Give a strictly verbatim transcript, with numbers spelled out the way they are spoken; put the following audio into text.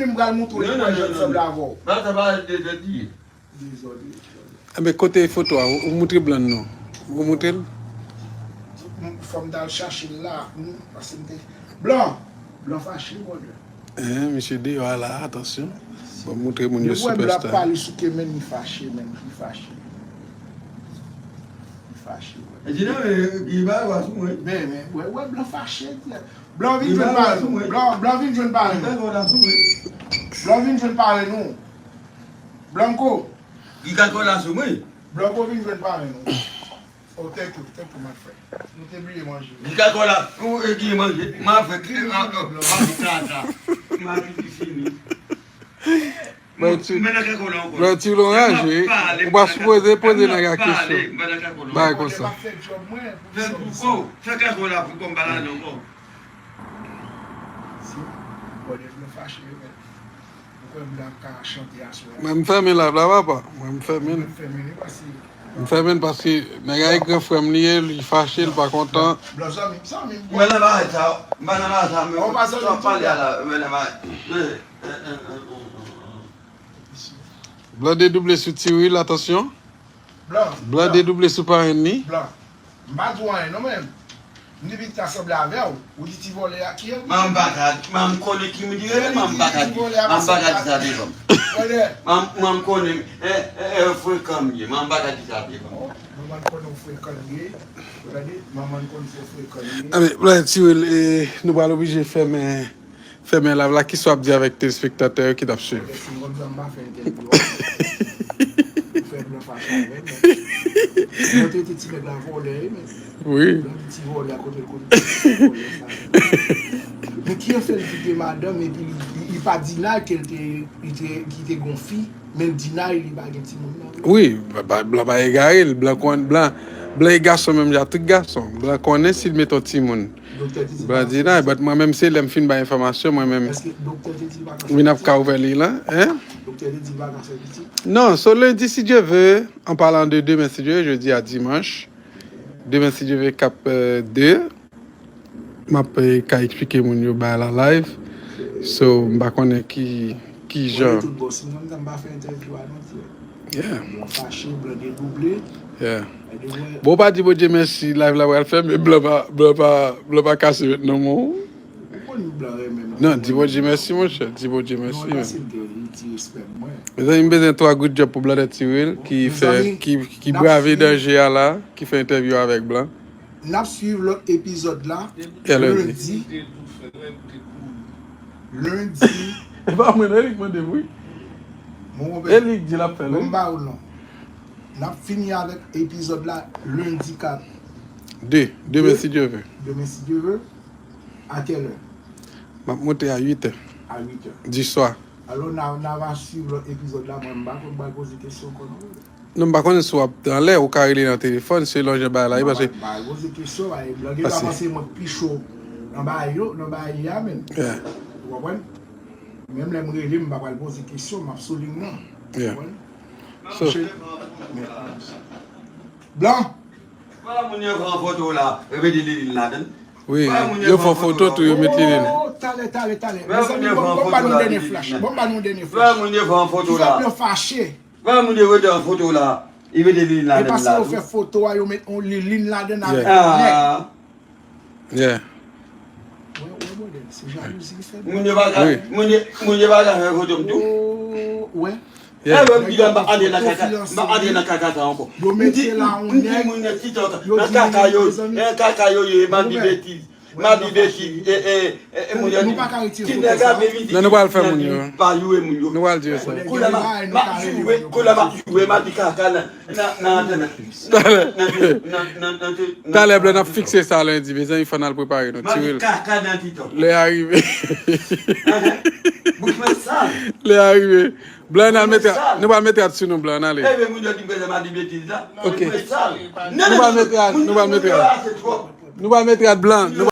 M pral montre w li pa janm sanble avè w. Bagay sa pa dezòd li ye. Dezòd li ye. Enben, kote foto a? Ou, ou moutre Blan non? Ou moutre l? Fò m t al chache l la, hmm, paske m te. Blan! Blan fache, brother. Hein, misye deyò a la, atansyon. Bon, moutre moun yo. Depi w wè Blan ap pale sou K-Men, li fache, men, li fache. Li fache, wè. E di non, e, li ba yo sou mwen. Men, men, wè, wè, Blan fache, di. Blan vin jwenn pale nou. Blan, Blan vin jwenn pale nou. Blan vin jwenn pale nou. Blanco. Li ka kòl la sou mwen. Blanco vin jwenn pale nou. Oh, thank you, thank you, my friend. Nou te bliye manje. Li ka kòl la, ou, e, ki manje. Ma fè, ki, a, a, ma fè tata. Ma fè ki fini. Mwen ti, mwen nan kè kòl la ankò. Mwen ti lonraje. Ou pa sipoze poze nèg la kesyon. Bagay konsa. Fè pou kò, fè kè kòl la pou kò m pa la ankò. Si, bòdè vle fache yo, men. Ou kwè m ap ka chante aswè a? Mwen, m fèmen live la, papa. Mwen, m fèmen. Mwen, m fèmen li paske. M fèmen paske nèg la e gran frè m li ye, li fache, li pa kontan. Blan zanmi m, zanmi m. Mwen nan bagay sa, mwen nan bagay sa, men sa w ap pale a la, mwen nan bagay. Blan dedouble sou Ti Will, atansyon. Blan, Blan dedouble sou parenn li. Blan. M pa di w anyen non, men m di pitit la sanble avè w. Ou di ti vòlè a ki el? Man, m pa ka, man, m konnen ki moun li rele, man, m pa ka di, man, m pa ka di sa devan m. Man, man, m konnen, e, e, e, frekan m ye, man, m pa ka di sa devan m. Oh, manman konnen w frekan li ye. Ou tande? Manman konn se frekan li ye. Anben, Blan, Ti Will, e, nou pral oblije fèmen. Fèmen live la, kisa w ap di avèk telespektatè yo ki t ap swiv? Mwen konn sa m pa fè entèvyou a. Ou fè Blan fache avè m, men. Mwen te di ti nèg la vòlè, men. Wi. Blan di ti vòlè a kote l konn di ti vòlè sa. Men ki fè l kite madanm epi li, li, li pa deny ke l te, li te, ki te gon fi, men l deny li pa gen timoun nan. Wi, ba, ba, Blan pa egare, Blan konn, Blan, Blan e gason menm jan tout gason. Blan konnen si l met yon timoun. Doktè te di Blan di nan, but mwen menm se lè m fin bay enfòmasyon, mwen menm. Èske doktè te di pa ka fè pitit? Wi, n ap ka ouvè li la, hein? Doktè te di pa ka fè pitit? Non, so lendi, si Dye ve, an palan de demen, si Dye ve, jodi a dimanch. Demen, si Dye ve, k ap, euh, de. M ap, euh, ka eksplike moun yo bay la live. So, m pa konnen ki, ki jan. Tout bon, si mwen menm m pa fè entèvyou a non, ti. Yeah. Blan fache, Blan dedouble. Yeah. Bon, pa di Bondye mèsi, live la pral fèmen, Blan pa, Blan pa, Blan pa kase met nan men w. Ou konn Blan renmen m. Non, di Bondye mèsi, monchè. Di Bondye mèsi, men. Mezanmi, m bezwen twa goud djòb pou Blan Ti Will ki fè, ki, ki brave danje a la, ki fè entèvyou avèk Blan. N ap swiv lòt epizòd la lendi. Lendi. E pa mwen, non, Elik mande m, wi. Elik di l ap fè l, wi. N ap fini avèk epizòd la lendi kat. De, demen, si Dye ve. Demen, si Dye ve. A kèlè? M ap monte a uit è. A uit è. Di swa. Alò, n a, n a va swiv lòt epizòd la. Mwen, m pa konn, m pral poze kesyon ankò, non. Non, m pa konnen si w ap anlè, ou ka rele nan telefòn, selon jan bagay la ye, paske. M pa, m pa poze kesyon, bagay, Blan gen dwa panse mwen pi cho nan bagay yo, nan bagay a menm. Yeah. Ou konprann? Menm lè m rele, m pa pral poze kesyon, m ap sou liy nan. Yeah. Ou konprann? So. Blan! Fè moun yo pran foto la, yo mete Liline ladann. Wi, yo fè foto tou, yo met Liline. Oh, talè, talè, talè. Mezanmi, bon, bon, ba nou dènye flash. Bon, ba nou dènye flash. Fè moun yo pran foto la. Ti Blan fache. Fè moun yo mete an foto la, yo mete Liline ladann la tou. E paske yo fè foto a, yo met on Liline ladann avèk nèg. Yeah. Wè, wè, modèl, se jalouzi ki fè. Moun yo pa ka, moun yo, moun yo pa ka fè foto m tou. Oh, wè. Yeah. E, m di m pa antre nan kaka, m pa antre nan kaka sa ankò. Yo mete la on nèg, moun nan TikTok, nan kaka yo, nan kaka yo ye, m ap di betiz. M ap di betiz. E, e, e, e, moun yo di, ti nèg ap evite. Non, nou pral fè moun yo. Pa joure moun yo. Nou pral di yo sa. Koulè m ap, m ap joure, koulè m ap joure, m ap di kaka nan, nan, nan antèn nan. Talè. Nan, nan, nan, nan, nan, nan, Talè, Blan, n ap fikse sa lendi, mezanmi, fò n al prepare nou. M ap di kaka nan TikTok. Lè a rive. Bouch mwen sal. Lè a rive. Blan, n al mete, nou pral mete rad sou nou, Blan, n ale. Ebyen, moun yo di m bezwen m ap di betiz la. Ok. Bouch mwen sal. Nou pral mete rad, nou pral mete rad. Nou pral mete rad, Blan.